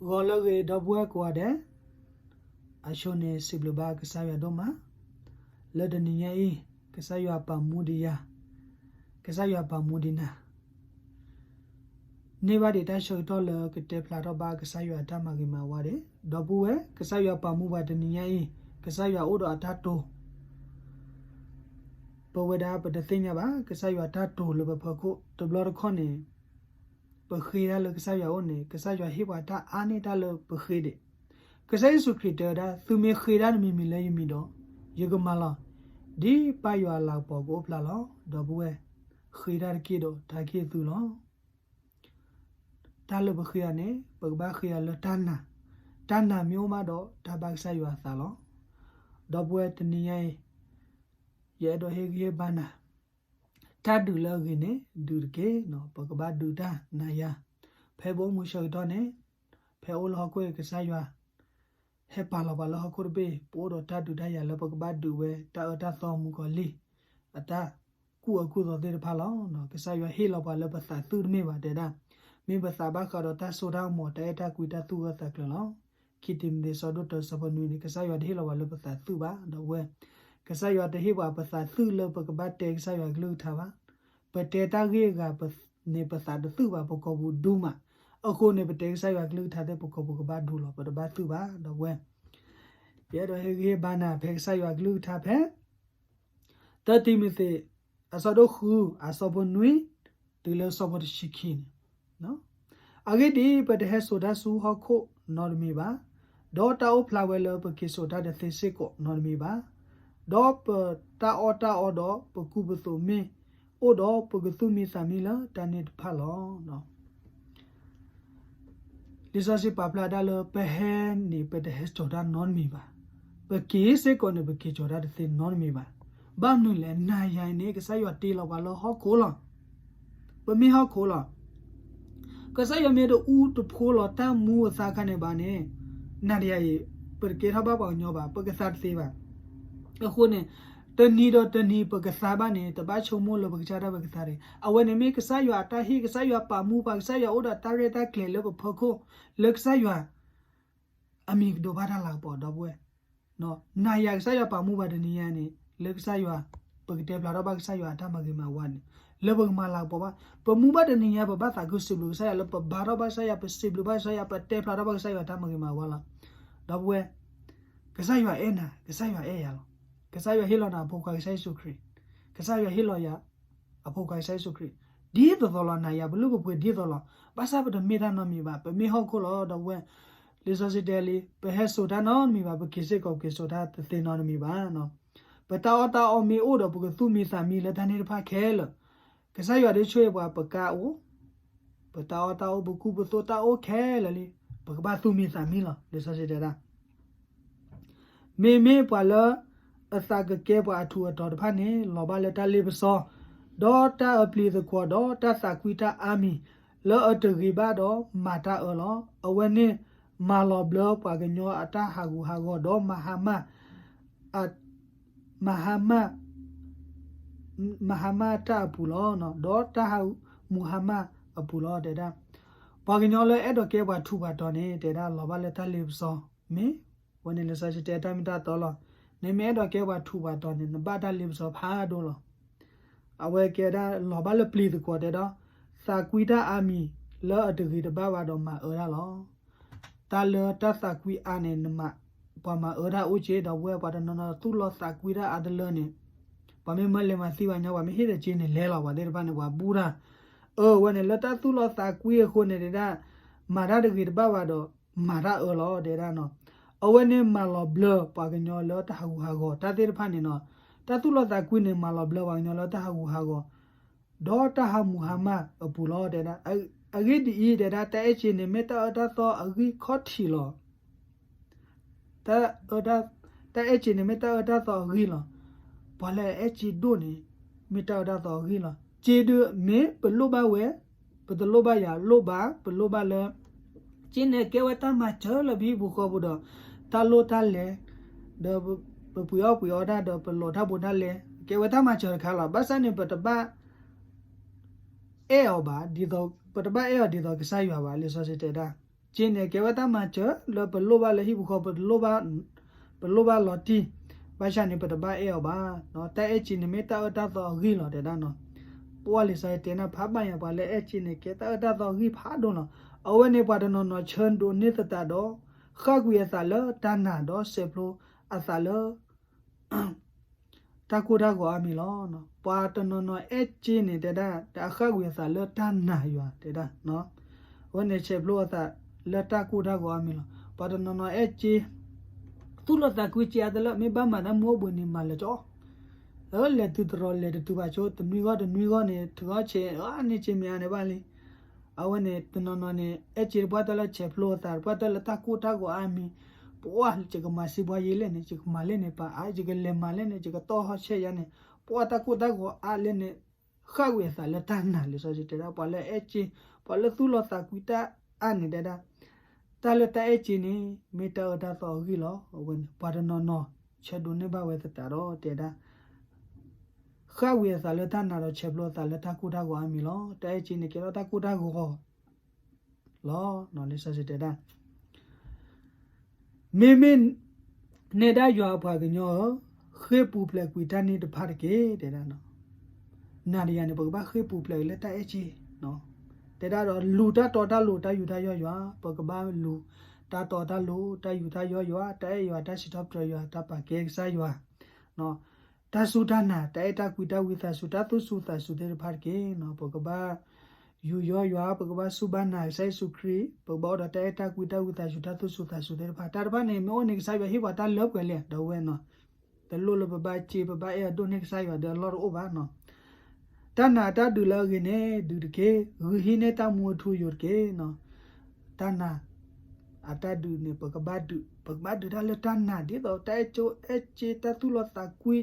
ဂီၤလၢအဂ့ၤ ဒီပုၢ်ဝဲၢ်ကိးဂၤဒဲး, အဆိန့ၣ် စံးဘျုးဘၣ်ကစၢ်ယွၤဒိၣ်မး, လၢတနံၤညါအံၤ ကစၢ်ယွၤပာ်မူဒံးယၤ, ကစၢ်ယွၤပာ်မူဒံးနၤ န့ၢ်ဘၣ်ဒံးတၢ်ဆၢကတီၢ်လၢကတဲဖျါထီၣ်ဘၣ်ကစၢ်ယွၤအတၢ်မၤဂ့ၤမၤဝါဒံး, ဒီပုၢ်ဝဲၢ် ကစၢ်ယွၤပာ်မူပှၤတနံၤညါအံၤ, ကစၢ်ယွၤအိၣ်ဒီးအတၢ်တိာ် ပဝဲဒၣ်ပတသ့ၣ်ညါဘၣ် ကစၢ်ယွၤတၢ်တိာ်လၢပဖီခိၣ် တဘျီတခီၣ်န့ၣ် ပဃ့တၢ်လၢကစၢ်ယွၤအအိၣ်န့ၣ် ကစၢ်ယွၤဟ့ၣ်ပှၤတၢ်အါန့ၢ်တၢ်လၢပဃ့ဒံး, ကစၢ်ယ့ၣ်ၡူးခရံာ်တဲဝဲဒၣ် သုမ့ၢ်ဃ့တၢ်တမံၤမံၤလၢယမံၤဒီး ယကမၤလီၤ, ဒ်ပၢ်ယွၤအလၤကပီၤကအိၣ်ဖျါလီၤ. ဒီပုၢ်ဝဲၢ် ဃ့တၢ်တက့ၢ်ဒီးတၢ်က့ၢ်သုလီၤ. တၢ်လၢပဃ့အီၤန့ၣ် ပကဘၣ်ဃ့အီၤလၢတၢ်နာ်, တၢ်နာ်မ့ၢ်အိၣ်မးဒီး တၢ်ဘၣ်ကစၢ်ယွၤအသးလီၤ. ဒီပုၢ်ဝဲၢ် တနံၤညါအံၤ ယအဲၣ်ဒိးဟ့ၣ်ဂံၢ်ဟ့ၣ်ဘါနၤ, တၢ်ဒုးလၢအဂ့ၤန့ၣ် ဒုးတက့ၢ်, ပကဘၣ်ဒုးတၢ်နၤယၤ, ဖဲပအိၣ်မူဆၢကတီၢ်န့ၣ် ဖဲအိၣ်လၢဟီၣ်ခိၣ်အံၤ ကစၢ်ယွၤ ဟဲပာ်လီၤပှၤလၢဟီၣ်ခိၣ်တဘ့ၣ် ပအိၣ်ဒီးတၢ်ဒုးတၢ်ယၤလၢပကဘၣ်ဒုးဝဲ တၢ်အၢတၢ်သီမုၣ်ကီၤလံၢ် အတၢ်ကူၣ်အၢကူၣ်သီသ့ၣ်တဖၣ်လီၤ. ကစၢ်ယွၤဟ့ၣ်လီၤပှၤလၢပသးသူၣ်တမ့ၢ်ဘၣ်တဲဒၣ်, မ့ၢ်ပသးဘၣ်ဃးဒီးတၢ်စိတၢ်ကမီၤ တၢ်အဲၣ်တၢ်ကွံ တၢ်သူၣ်ဂၢၢ်သးကျၢၤလီၤ. ခံတံၤမသ့း ဆၢဒိၣ်တၢ ဆၢဖိနွံန့ၣ် ကစၢ်ယွၤတဟ့ၣ်လီၤပှၤလၢပသးသူၣ်ဘၣ် ဒီပုၢ်ဝဲၢ်, ကစၢ်ယွၤတဟ့ၣ်ပှၤပသးသူၣ်လၢပကဘၣ်တဲကစၢ်ယွၤကလုၢ်ကထါဘၣ်. ပတဲတၢ်ဂ့ၢ်အဂၤန့ၣ် ပသးတသူၣ်ဘၣ် ပကိာ်ပူၤဒူမး, အဃိန့ၣ် ပတဲကစၢ်ယွၤကလုၢ်ကထါသ့ၣ် ပကိာ်ပူၤကဘၣ်ဒူလီၤ, ပတဘၣ်သူၣ်ဘၣ် ဒီပုၢ်ဝဲၢ်. ယအဲၣ်ဒိးဟ့ၣ်ဂံၢ်ဟ့ၣ်ဘါနၤဖဲကစၢ်ယွၤကလုၢ်ကထါဖဲ တၢတံၤမသ့း အဆၢဒိၣ်ဃု အဆၢဖိနွံ တုၤလၢဆၢဖိတဆံခံန့ၣ်, အဂ့ၢ်ဒ်အံၤ, ပတဟဲစိာ်တၢ်ဆူဟီၣ်ခိၣ်နီတမံၤဘၣ်, ဒီးတၢ်အိၣ်ဖျါဝဲလၢပက့ၤစိာ်တၢ်တသ့စ့ၢ်ကီးနီတမံၤဘၣ်, ဒီးပတၢ်အီၣ်တၢ်အီဒီးပကူပသိးမ့ၢ်အိၣ်ဒီး ပကသူၣ်မံသးမံလၢတၢ်န့ၣ်တဖၣ်လီၤ. လံာ်စီဆှံပာ်ဖျါဒၣ်လၢပဟဲန့ၣ် ပတဟဲစိာ်တၢ်နီတမံၤဘၣ်, ပက့ၤစ့ၢ်ကီးန့ၣ် ပက့ၤစိာ်တၢ်တသ့နီတမံၤဘၣ်. ဘၣ်မနုၤလဲၣ်, နၤယၤအံၤန့ၣ် ကစၢ်ယွၤတ့လီၤပှၤလၢဟီၣ်ခိၣ်လီၤ. ပမ့ၢ်ဟီၣ်ခိၣ်လီၤ. ကစၢ်ယွၤမ့ၢ်တအူတဖိလီၤတၢ်မူအသးခါန့ၣ်ဘၣ်န့ၣ်, နၤဒီးယၤအံၤ ပတကဲထီၣ်ဘၣ်ပှၤကညီဘၣ်, ပကသးတသ့ဘၣ်. အဃိန့ၣ် တနံၤဒီးတနံၤပကသါဘၣ်န့ၣ် တဘၣ်ဆိကမိၣ်လၢပကစၢ်ဒၣ်ပကသါတဂ့ၤ. အဝဲန့ၣ်မ့ၢ်ကစၢ်ယွၤအတၢ်ဟ့ၣ်, ကစၢ်ယွၤပာ်မူပှၤ, ကစၢ်ယွၤအိၣ်ဒီးတၢ်ရဲၣ်တၢ်ကျဲၤလၢပဖီခိၣ်, လၢကစၢ်ယွၤ အမံၤကဒိးဘၣ်တၢ်လၤကပီၤ ဒီပုၢ်ဝဲၢ်. နၤယၤကစၢ်ယွၤပာ်မူပှၤတနံၤညါန့ၣ် လၢကစၢ်ယွၤ ပကတဲဖျါထီၣ်ဘၣ်ကစၢ်ယွၤအတၢ်မၤဂ့ၤမၤဝါန့ၣ် လၢပကမၤလၤကပီၤဘၣ်. ပမူဘၣ်တနံၤညါ ပဘၣ်သးခုစံးဘျုးကစၢ်ယွၤလၢပဘါထီၣ်ဘၣ်ကစၢ်ယွၤ, ပစံးဘျုးဘၣ်ကစၢ်ယွၤ, ပတဲဖျါထီၣ်ဘၣ်ကစၢ်ယွၤတၢ်မၤဂ့ၤမၤဝါလီၤ. ဒီပုၢ်ဝဲၢ်, ကစၢ်ယွၤအဲၣ်နၤ, ကစၢ်ယွၤအဲၣ်ယၤလီၤ. ကစၢ်ယွၤဟ့ၣ်လီၤနၤအဖိခွါကစၢ်ယ့ၣ်ၡူးခရံာ်, ကစၢ်ယွၤဟ့ၣ်လီၤယၤ အဖိခွါကစၢ်ယ့ၣ်ၡူးခရံာ် ဒ်သိးသိးလီၤ. နၤယၤပလုၢ်ပပှ့ၤဒ်သိးလီၤ. ဘၣ်ဆၣ်ပတမ့ၢ်တၢ်နီတမံၤဘၣ်, ပမ့ၢ်ဟီၣ်ခိၣ်လီၤ ဒီပုၢ်ဝဲၢ်. လံာ်စီဆှံတဲလံ, ပဟဲစိာ်တၢ်နီတမံၤဘၣ်, ပက့ၤစ့ၢ်ကီး ပက့ၤစိာ်တၢ်တသ့နီတမံၤဘၣ်. ပတၢ်အီၣ်တၢ်အီမ့ၢ်အိၣ်ဒီး ပကသူၣ်မံသးမံလၢတၢ်န့ၣ်တဖၣ်ခဲလၢာ်. ကစၢ်ယွၤဒုးဆိၣ်ဂ့ၤပှၤ ပကါအိၣ်, ပတၢ်အီၣ်တၢ်အီ ပကူပသိးတၢ်အိၣ်ခဲလၢာ်လံ, ပကဘၣ်သူၣ်မံသးမံလီၤ. လံာ်စီဆှံတဲဒၣ် မ့မ့ၢ်ပှၤလၢ အသးကကဲပှၤအထူးအတီၤတဖၣ်န့ၣ် လီၤဘၣ်လၢတၢ်လ့ပစီ, ဒီးတၢ်အပျံၤသကွီၤ ဒီးတၢ်သးကွံတၢ်အါမံၤ လၢအတဂ့ၤဘၣ်ဒီးမၤတၢ်အၢလီၤ. အဝဲန့ၣ်မၤလီၤဘျၢပှၤကညီအတၢ်ဟးဂူာ်ဟးဂီၤ ဒီးမၤဟါမၢ် မၤဟါမၢ် မၤဟါမၢ်တၢ်အပူၤလီၤ. ဒီးတၢ်ဟးမူဟါမၢ်အပူၤလီၤ တဲဒၣ်. ပှၤကညီလၢအဲၣ်ဒိးကဲပှၤထူးပှၤတီၤန့ၣ် တဲဒၣ်လီၤဘၣ်လၢတၢ်လ့ပစီ မ့ၢ်ဝဲန့ၣ် လံာ်စီဆှံတဲတၢ်မ့ၢ်တၢ်တီလီၤ. နမ့ၢ်အဲၣ်ဒိးကဲပှၤထူးပှၤတီၤန့ၣ် နဘၣ်တၢ်လ့ပစီဖးဒိၣ်လီၤ. အဝဲကဲဒၣ်လီၤဘၣ်လၢပျံၤသကွီၤတဲဒီး သးကွံတၢ်အါမံၤလၢအတဂ့ၤတဘၣ်ဘၣ်ဒီးမၤအၢတၢ်လီၤ. တၢ်လၢတၢ်သးကွံအါန့ၣ် ပှၤမၤအၢတၢ်အိၣ်က့ၤ ဒီပုၢ်ဝဲၢ် ပှၤတနီၤနီၤသူၣ်လီၤသးကွံတၢ်အါတလၢန့ၣ် ပှၤမ့ၢ်မၢလဲၤမၤသံပှၤညီ ပှၤမ့ၢ်ဟ့ၣ်တက့ၤန့ၣ် လဲၤလီၤ ပှၤသ့ၣ်တဖၣ်န့ၣ် ပှၤဘူၣ်တၢ် အဝဲန့ၣ် လၢတၢ်သူၣ်လီၤသးကွံအဃိန့ၣ် တဲဒၣ် မၤတၢ်တဂ့ၤတဘၣ်ဘၣ်ဒီး မၤတၢ်အၢလီၤ တဲဒၣ်နီၤ. အဝဲန့ၣ်မၤလီၤဘျၢပှၤကညီလၢတၢ်ဟးဂူာ်ဟးဂီၤတၢ်သ့ၣ်တဖၣ်န့ၣ်နီၤ. တၢ်သူၣ်လီၤသးကွံန့ၣ် မၤလီၤဘျၢပှၤကညီလၢတၢ်ဟးဂူာ်ဟးဂီၤ ဒီးတၢ်ဟးမူဟါမၢ်အပူၤလီၤ တဲဒၣ်. အဂ့ၢ်ဒ်အံၤ တဲဒၣ် တၢ်အဲၣ်စ့န့ၣ်မ့ၢ်တၢ်အၢတၢ်သီအဂံၢ်ခီၣ်ထံးလီၤ. တၢ်အဲၣ်စ့န့ၣ်မ့ၢ်တၢ်အၢတၢ်သီအဂံၢ်လီၤ. ပှၤလၢအအဲၣ်စ့ဒိၣ်န့ၣ် မ့ၢ်တၢ်အၢတၢ်သီအဂံၢ်လီၤ. စ့ဒုးမ့ၢ်ပလိၣ်ဘၣ်ဝဲ, ပတလိၣ်ဘၣ်ယၤလိၣ်ဘၣ်, ပလိၣ်ဘၣ်လၢ စ့န့ၣ်ကဲဝဲတၢ်မၤစၢၤလၢပဟံၣ်ပူၤဃီပူၤဒီး တၢ်လိၣ်တၢ်လဲၤ ဒီးပပှ့ၤအီၣ်ပှ့ၤအီတၢ်ဒီးပလီၤတၢ်ဘူးတၢ်လဲၤ ကဲဝဲတၢ်မၤစၢၤတခါလီၤ. ဘၣ်ဆၣ်န့ၣ် ပတဘၣ်အဲၣ်အီၤဘၣ်, ပတဘၣ်အဲၣ်အီၤဒ်သိးကစၢ်ယွၤဘၣ်. လံာ်စီဆှံတဲဒၣ် စ့န့ၣ် ကဲဝဲတၢ်မၤစၢၤလၢပလိၣ်ဘၣ်လၢဟံၣ်ပူၤဃီ ပလိၣ်ဘၣ်လီၤတံၢ်, ဘၣ်ဆၣ်န့ၣ် ပတဘၣ်အဲၣ်အီၤဘၣ်. တၢ်အဲၣ်စ့န့ၣ်မ့ၢ်တၢ်အၢတၢ်သီအဂ့ၢ်လီၤတဲဒၣ်နီၤ. ပှၢ်လံာ်စီဆှံတဲနၢ်ဖးဘၣ်ယၤ ပှၤလၢအဲၣ်စ့န့ၣ် ကဲတၢ်အၢတၢ်သီအဂ့ၢ်ဖးဒိၣ်လီၤ. အဝဲန့ၣ်ပှၤတနီၤနီၤဆၢဒိးန့ၢ်သတးဒီး ဃၣ်ကွံာ်အသးလၢတၢ်နာ်ဒီးဆဲးဖျိအသးလၢ တၢ်ကိၢ်တၢ်ဂီၤအါမံၤလီၤ. ပှၤတနီၤနီၤအဲၣ်စ့န့ၣ်တဲဒၣ် တၢ်ဃၣ်ကွံာ်အသးလၢတၢ်နာ်ယွၤတဲဒၣ်, အဝဲန့ၣ်ဆဲးဖျိအသးလၢတၢ်ကိၢ်တၢ်ဂီၤအါမံၤလီၤ. ပှၤတနီၤနီၤအဲၣ်စ့ သူၣ်လီၤသးကွံစ့အါတလၢ မ့ၢ်ဘၣ်မၤတၢ်မူအိၣ်ဘှံးနံၤမၤလၢာ်ကၠီ လၢလဲၤတုၤတရီၤလဲၤတတုၤဘၣ်ဆိ တနွံဂီၢ်တနွံဂီၢ်န့ၣ် ထုးဂီၢ်ဆံး အန့ၣ်စ့မ့ၢ်အါန့ၣ်ဘၣ်လံ. အဝဲန့ၣ်တနီၤနီၤန့ၣ် အဲၣ်စ့တပှၢ်တၢၢ်လၢဆဲးဖျိအသး တပှၢ်တၢၢ်လၢတၢ်ကိၢ်တၢ်ဂီၤအါမံၤ, ပှၢ်ယကမၤစ့ပှၤယဲလဲၣ်န့ၣ် ယကမၤလဲၣ်န့ၣ် ပှၤအါ ယကလဲၤမၤလဲၣ်န့ၣ် ယကတီၢ်ဟီၣ်ဆဲးယါန့ၣ်, ပှၢ်တၢ်ကိၢ်တၢ်ဂီၤအါလဲၣ်န့ၣ် ဃၣ်ကွံာ်အသးလၢတၢ်နာ် လံာ်စီဆှံတဲဒၣ် ပှၤလၢအဲၣ်စ့ ပှၤလၢသူၣ်လီၤသးကွံတၢ်အါန့ၣ်တဲဒၣ်, တၢ်လၢတၢ်အဲၣ်စ့န့ၣ် မ့ၢ်တၢ်အၢတၢ်သီအဂ့ၢ်လီၤ. အဝဲန့ၣ် ပှၤတနီၤနီၤ ဆၢဒိးန့ၢ်ဘၣ်ဝဲသတးဒီးတဲဒၣ် ဃၣ်ကွံာ်အသးလၢတၢ်နာ်ဒီးဆဲးဖျိအသးလၢတၢ်ကိၢ်တၢ်ဂီၤအါမံၤလီၤ. တၢ်အဲၣ်စ့န့ၣ်ကဲထီၣ်တၢ်ကိၢ်တၢ်ဂီၤလီၤ. လံာ်စီဆှံတဲဒၣ် မ့မ့ၢ်နဲဒၣ်ယွၤအပှၤကညီဧၢ, ဃ့ၢ်ပူၤဖျဲးကွံာ်တၢ်န့ၣ်တဖၣ်တက့ၢ် တဲဒၣ်. နၤဒီးယၤန့ၣ် ပကဘၣ်ဃ့ၢ်ပူၤဖျဲးလၢတၢ်အဲၣ်စ့, တဲဒၣ်ဒီးလူၤတၢ်တီတၢ်လိၤတၢ်ယူးတၢ်ယီၢ်ယွၤ, ပကဘၣ်လူၤတၢ်တီတၢ်လိၤတၢ်ယူးတၢ်ယီၢ်ယွၤ, တၢ်အဲၣ်ယွၤတၢ်စံးထီၣ်ပတြၢၤယွၤ တၢ်ပာ်ကဲကစၢ်ယွၤ တၢ်စူၢ်တၢ်နာ် တၢ်အဲၣ်တၢ်ကွံတၢ်ဝံသးစူၤ တၢ်သူၣ်စူၤသးစူၤသ့ၣ်တဖၣ်တက့ၢ်. ပကဘၣ်ယူးယီၣ်ယွၤ, ပကဘၣ်စူၢ်ဘၣ်နာ်ကစၢ်ယ့ၣ်ၡူးခရံာ်, ပကဘၣ်အိၣ်ဒီးတၢ်အဲၣ်တၢ်ကွံတၢ်ဝံသးစူၤ တၢ်သူၣ်စူၤသးစူၤသ့ၣ်တဖၣ်, တၢ်တဖၣ်န့ၣ် မ့ၢ်အိၣ်န့ၣ် ကစၢ်ယွၤဟ့ၣ်ပှၤတၢ်လၢပှဲၤလဲၣ်, ဒီပုၢ်ဝဲၢ်နီၤ, တလိၣ်လၢပဘၣ်စ့ ပဘၣ်အဲၣ်အဒိၣ်န့ၢ်ကစၢ်ယွၤဒီးအလီၢ်တအိၣ်ဘၣ်နီၤ. တၢ်နာ်အတၢ်ဒုးလၢအဂ့ၤန့ၣ် ဒုးတက့ၢ်. ဂုာ်ဟံးန့ၢ်တၢ်မူအထူအယိာ်တက့ၢ်. တၢ်နာ်အတၢ်ဒုးန့ၣ် ပကဘၣ်ဒုး, ပကဘၣ်ဒုးတၢ်လၢတၢ်နာ် ဒ်သိးတၢ်အဲၣ်ကၠိအဲၣ်စ့ တၢ်သူၣ်လီၤသးကွံ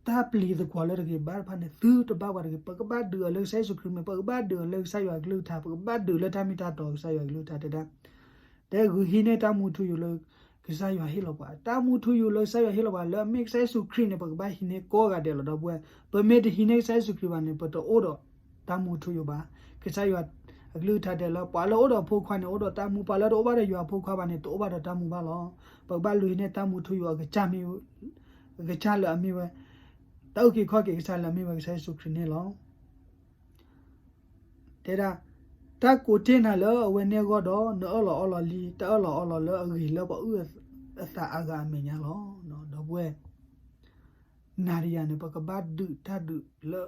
တၢ်ပျံၤသကွီၤလၢတဂ့ၤဘၣ်တဖၣ်န့ၣ် သုတဘၣ်ပှၤတဂ့ၤ. ပကဘၣ်ဒုးအီၤလၢကစၢ်ယ့ၣ်ၡူးခရံာ်မဲာ်, ပကဘၣ်ဒုးအီၤလၢကစၢ်ယွၤအကလုၢ်ကထါ, ပကဘၣ်ဒုးလၢတၢ်မ့ၢ်တၢ်တီကစၢ်ယွၤအကလုၢ်ကထါတဲဒၣ်, တဲဂုာ်ဟံးန့ၢ်တၢ်မူထူယိာ်လၢကစၢ်ယွၤဟ့ၣ်လီၤပှၤ, တၢ်မူထူယိာ်လၢကစၢ်ယွၤဟ့ၣ်လီၤပှၤ လၢအမ့ၢ်ကစၢ်ယ့ၣ်ၡူးခရံာ်န့ၣ် ပကဘၣ်ဟံးန့ၢ်ကိးဂၤဒဲးလီၤ ဒီပုၢ်ဝဲၢ်. ပမ့ၢ်တဟံးန့ၢ်ကစၢ်ယ့ၣ်ၡူးခရံာ်ဘၣ်န့ၣ် ပတအိၣ်ဒီးတၢ်မူထူယိာ်ဘၣ်. ကစၢ်ယွၤအကလုၢ်ကထါတဲလၢ ပှၤလၢအိၣ်ဒီးအဖိခွါန့ၣ် အိၣ်ဒီးတၢ်မူ, ပှၤလၢတအိၣ်ဘၣ်ဒီးယွၤအဖိခွါဘၣ်န့ၣ် တအိၣ်ဘၣ်ဒီးတၢ်မူဘၣ်လီၤ. ပကဘၣ်လူၤဟံးန့ၢ်တၢ်မူထူယိာ်အကစၢ်မ့ၢ်, အကစၢ်လၢအမ့ၢ်ဝဲ တၢ်အုၣ်က့ၤခီၣ်က့ၤကစၢ်လၢအမ့ၢ်ဝဲကစၢ်ယ့ၣ်ၡူးခရံာ်န့ၣ်လီၤ. တဲဒၣ်, တၢ်ကိးတ့ၢ်နၤလၢအဝဲန့ၣ်အဂီၢ်ဒီး နအၢၣ်လီၤအီလီၤလံ တၢ်အၢၣ်လီၤအီလီၤလၢအဂ့ၤလၢပှၤအုၣ်အသးအါဂၤအမဲာ်ညါလီၤ. ဒီပုၢ်ဝဲၢ်, နၤဒီးယၤန့ၣ် ပကဘၣ်ဒုးတၢ်ဒုးလၢ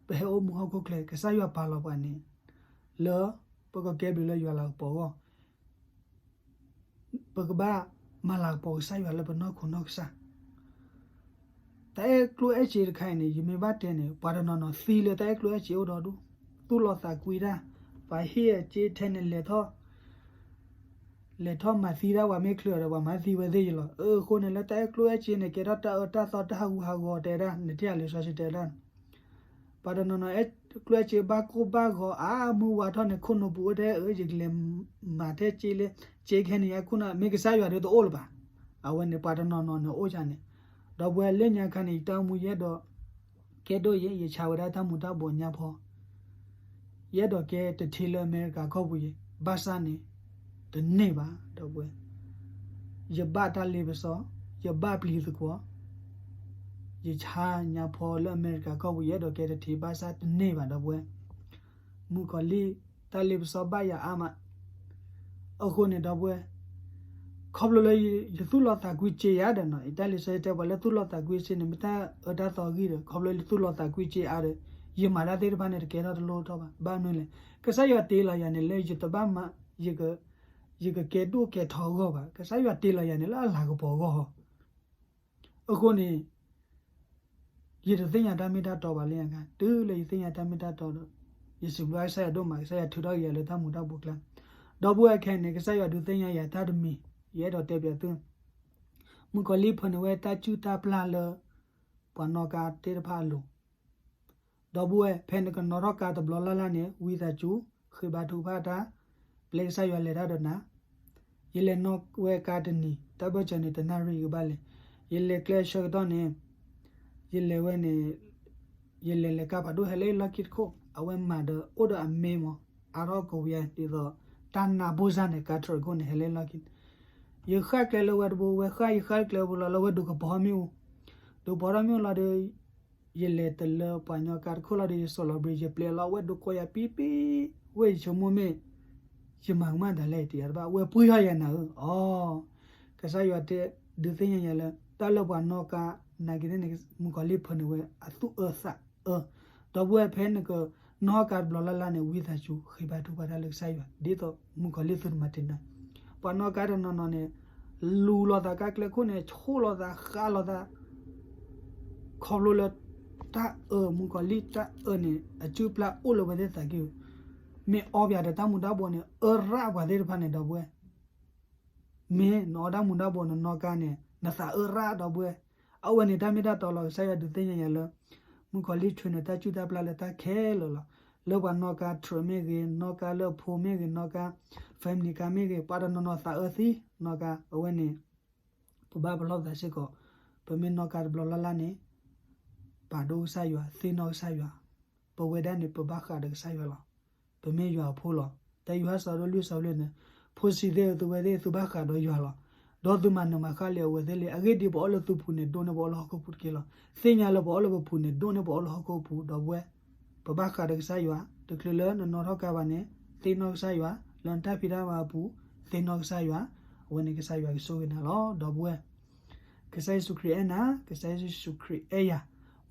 ပဟဲအိၣ်မူဟီၣ်ခိၣ်ချၢ ကစၢ်ယွၤပာ်လီၤပှၤန့ၣ် လၢပကကဲဘျုးလၢယွၤလၤကပီၤအဂီၢ် ပကဘၣ်မၤလၤကပီၤကစၢ်ယွၤလၢပနီၢ်ခိနီၢ်ကစၢ်. တၢ်အဲၣ်ကျိၣ်အဲၣ်စ့တခါအံၤန့ၣ် ယမ့ၢ်ဘၣ်တဲန့ၣ် ပှၤတနီၤနီၤသံလၢတၢ်အဲၣ်ကျိၣ်အဲၣ်စ့အိၣ်ဒီးဒူၣ်, သူၣ်လီၤသးကွံတၢ်, ပှၤဟ့ၣ်အစ့ထဲန့ၣ် လဲၤထီၣ်မၤသံတၢ် ပှၤမ့ၢ်ချုးအီၤဒီး ပှၤမၤသံဝဲသ့ၣ်ယလီၤ. အဃိန့ၣ် လၢတၢ်အဲၣ်ကျိၣ်အဲၣ်စ့န့ၣ် ကဲထီၣ်တၢ်အၢတၢ်သီတၢ်ဟးဂူာ်ဟးဂီၤတဲဒၣ် နထံၣ်ဧါ လံာ်စီဆှံတဲဒၣ် ပှၤတနီၤနီၤအဲၣ်ကျိၣ်အဲၣ်စ့ဘၣ်ကိၢ်ဘၣ်ဂီၤအါ မုၢ်ဝါထီၣ်န့ၣ် ခိၣ်နူာ်ပူၤအိၣ်ထဲအၢ ယကလဲၤမၤထဲစ့လၢ စ့ခဲန့ၣ် ယခိၣ်နူာ် မ့ၢ်ကစၢ်ယွၤဒီးတအိၣ်လၢၤဘၣ်. အဝဲန့ၣ်ပှၤတနီၤနီၤန့ၣ်အိၣ်ယါန့ၣ်, ဒီပုၢ်ဝဲၢ် လၢညါခါန့ၣ် ယတၢ်အိၣ်မူယအဲၣ်ဒိး ကဲဒိၣ်ယဲ ယဆါဝဲဒၣ်တၢ်မူၤတၢ်ဘှီးညါဖီ ယအဲၣ်ဒိးကဲတထံလၢအမဲရကၤကီၢ်ပူၤယဲ, ဘၣ်ဆၣ်န့ၣ် တန့ၢ်ဘၣ် ဒီပုၢ်ဝဲၢ်, ယဘၣ်တၢ်လ့ပစီ, ယဘၣ်ပျံၤသကွီၤ, ယဆါညါဖီလၢအမဲရကၤကီၢ်ပူၤ ယအဲၣ်ဒိးကဲတထံ ဘၣ်ဆၣ်တန့ၢ်ဘၣ် ဒီပုၢ်ဝဲၢ်, မုၣ်ကီၤလံၢ် တၢ်လ့ပစီဘၣ်ယၤအါမး အဃိန့ၣ် ဒီပုၢ်ဝဲၢ်, ခီဖျိလၢယသူၣ်လီၤသးကွံစ့ယါဒီးနီၤ ယတၢ်လံာ်စီဆှံတဲပှၤလၢသူၣ်လီၤသးကွံစ့န့ၣ် မ့ၢ်တၢ်အၢတၢ်သီအဂ့ၢ်ဒီး ခီဖျိလၢယသူၣ်လီၤသးကွံစ့အါဒီး ယမၤတၢ်သ့ၣ်တဖၣ်န့ၣ် တကဲထီၣ်တလိၣ်ထီၣ်ဘၣ်. ဘၣ်မနုၤလဲၣ်, ကစၢ်ယွၤတ့လီၤယၤန့ၣ် လၢယတဘၣ်မၤ ယကကဲဒိၣ်ကဲထီအဂီၢ်ဘၣ်. ကစၢ်ယွၤတ့လီၤယၤန့ၣ် လၢအလၤကပီၤအဂီၢ် အဃိန့ၣ် ယတသ့ၣ်ညါတၢ်မ့ၢ်တၢ်တီဘၣ်လၢညါခါ, တုၤလၢယသ့ၣ်ညါတၢ်မ့ၢ်တၢ်တီဒီး ယစံးဘျုးကစၢ်ယွၤဒိၣ်မး ကစၢ်ယွၤထုးထီၣ်က့ၤယၤလၢတၢ်မူၤတၢ်ဘှီးကျါ, ဒီပုၢ်ဝဲၢ် ခဲအံၤန့ၣ် ကစၢ်ယွၤဒုးသ့ၣ်ညါယၤတၢ်တမံၤ ယအဲၣ်ဒိးတဲပၠးသု, မုၣ်ကီၤလံၢ်ဖၢန့ၢ်ဝဲတၢ်စူၢ်တၢ်ပျၢ်လၢ ပှၤနီၣ်ကါသ့ၣ်တဖၣ်အလိၤ ဒီပုၢ်ဝဲၢ် ဖဲနကနီၣ်ထီၣ်ကါတဘျီလၢ်လၢ်န့ၣ် ဝံသးစူၤ ဃ့ဘါထုကဖၣ်တၢ်, ပျဲကစၢ်ယွၤလဲၤတၢ်ဒီးနၤ, ယလဲၤနီၣ်ဝဲကါတနံၤ တၢ်ဘၢၣ်စၢၤန့ၣ် တနၣ်ရံၣ်ကဘၣ်လဲၤ, ယလဲၤကျဲဆၢကတီၢ်န့ၣ် ယလဲၤဝဲန့ၣ် ယလဲၤလဲၤကါဖးဒိၣ်ဟဲလၢလီၢ်ခံတခိၣ် အဝဲမၤဒီးအိၣ်ဒီးအမ့ၢ်မး အါထီၣ်ကဝံၤဒ်သိး တၢ်နါဘိၣ်စၢ်န့ၣ် ကါထြၢးခိၣ်န့ၣ် ဟဲလၢလီၢ်ခံန့ၣ်, ယဃၣ်ကျဲလၢဝဲတဘိ ဝဲဃၣ်ယဃၣ်ကျဲဘိလီၤ လၢဝဲဒိးကပီၤမ့ၣ်အူ, ဒိးပီၤထီၣ်မ့ၣ်အူလီၤဒီး ယလဲၤတလၢပှၤညီကါတခိၣ်လီၤဒီး ယစိာ်လီၤဘြ့း ယပျဲလီၤဝဲဒိးကိးယၤပံပံ, ဝဲယဆိကမိၣ်မ့ၢ် ယမၤကမၣ်တၢ်လဲၣ်တယၤတဘၣ် ဝဲပှံၢ်ထီၣ်ယၤနၤဧၢ, အီ, ကစၢ်ယွၤတဲ ဒုးသ့ၣ်ညါယၤလၢ တၢ်လၢပှၤနီၣ်ကါ နာ်က့သ့ၣ်န့ၣ် မုၣ်ကီၤလံၢ်ဖၢန့ၢ်ဝဲအသူၣ်အၢသးအၢ, ဒီပုၢ်ဝဲၢ်ဖဲနကနီၣ်ကါတဘျီလၢ်လၢ်န့ၣ် ဝံသးစူၤ ဃ့ဘါထုကဖၣ်တၢ်လၢကစၢ်ယွၤ ဒ်သိးမုၣ်ကီၤလံၢ်သုတမၤတ့ၢ်နၤ, ပှၤနီၣ်ကါတနီၤနီၤန့ၣ် လူၤလိာ်သးကါကျဲခိၣ်န့ၣ် ဆိၣ်လိာ်သးဃါလိာ်သး ခီဖျိလၢ တၢ်အၢ မုၣ်ကီၤလံၢ်တၢ်အၢန့ၣ် အစုပျၢ်အိၣ်လၢဝဲသ့ၣ်သးကံၢ်, မ့ၢ်အီပၠးဒီးတၢ်မူၤတၢ်ဘှီးန့ၣ် အၢရၣ်ပှၤသ့ၣ်တဖၣ်န့ၣ် ဒီပုၢ်ဝဲၢ်, မ့ၢ်နအီတၢ်မူၤတၢ်ဘှီးနနီၣ်ကါန့ၣ် နသးအၢရၣ် ဒီပုၢ်ဝဲၢ်, အဝဲန့ၣ်တၢ်မ့ၢ်တၢ်တီလီၤ ကစၢ်ယွၤဒုးသ့ၣ်ညါယၤလၢ မုၣ်ကီၤလံၢ်ဆှၢန့ၢ်တၢ်စုၣ်တၢ်ပျၢ်လၢတၢ်ခဲလၢာ်လီၤ, လၢပှၤနီၣ်ကါထြၢးမ့ၢ်ဂ့ၤ နီၣ်ကါလၢအဖိမ့ၢ်ဂ့ၤ နီၣ်ကါ family ကါမ့ၢ်ဂ့ၤ ပှၤတနီၤနီၤသးအၢသံ နီၣ်ကါ အဝဲန့ၣ် ပဘၣ်ပလီၢ်ပသးစ့ၢ်ကီး, ပမ့ၢ်နီၣ်ကါတဘျီလၢ်လၢ်န့ၣ် ပာ်ဒိၣ်ကစၢ်ယွၤ သ့ၣ်နီၣ်ကစၢ်ယွၤ, ပဝဲဒၣ်န့ၣ် ပဘၣ်ဃးဒီးကစၢ်ယွၤလီၤ, ပမ့ၢ်ယွၤအဖိလီၤ, တၢ်ယိၤဟၣ်စီၤဒိၣ်လွံၢ်စီၤလွံၢ်န့ၣ်, ဖိဆံးသ့ၣ်ဧၢ သုဝဲသ့ၣ် သုဘၣ်ဃးဒီးယွၤလီၤ, ဒီးသုမၤနၢၤမၤဃၣ်လၢအဝဲသ့ၣ်လံ, အဂ့ၢ်ဒ်အံၤ ပအီၣ်လၢသုပူၤန့ၣ် ဒိၣ်န့ၢ်ပအီၣ်လၢဟီၣ်ခိၣ်ပူၤတက့ၢ်လီၤ, သ့ၣ်ညါလၢပအီၣ်လၢပပူၤန့ၣ် ဒိၣ်န့ၢ်ပအီၣ်လၢဟီၣ်ခိၣ်ပူၤ ဒီပုၢ်ဝဲၢ်, ပဘၣ်ဃးဒီးကစၢ်ယွၤ, တချုးလၢနနီၣ်ထီၣ်ကါဘၣ်န့ၣ် သ့ၣ်နီၣ်ကစၢ်ယွၤ, လၢနတၢ်ဖံးတၢ်မၤအပူၤ, သ့ၣ်နီၣ်ကစၢ်ယွၤ, အဝဲန့ၣ်ကစၢ်ယွၤကဆိၣ်ဂ့ၤနၤလီၤ ဒီပုၢ်ဝဲၢ်, ကစၢ်ယ့ၣ်ၡူးခရံာ်အဲၣ်နၤ, ကစၢ်ယ့ၣ်ၡူးခရံာ်အဲၣ်ယၤ,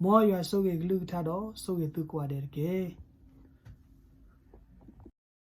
မ်ယွၤဆိၣ်ဂ့ၤကလုၢ်ကထါဒီးဆိၣ်ဂ့ၤသုကိးဂၤဒဲးတက့ၢ်.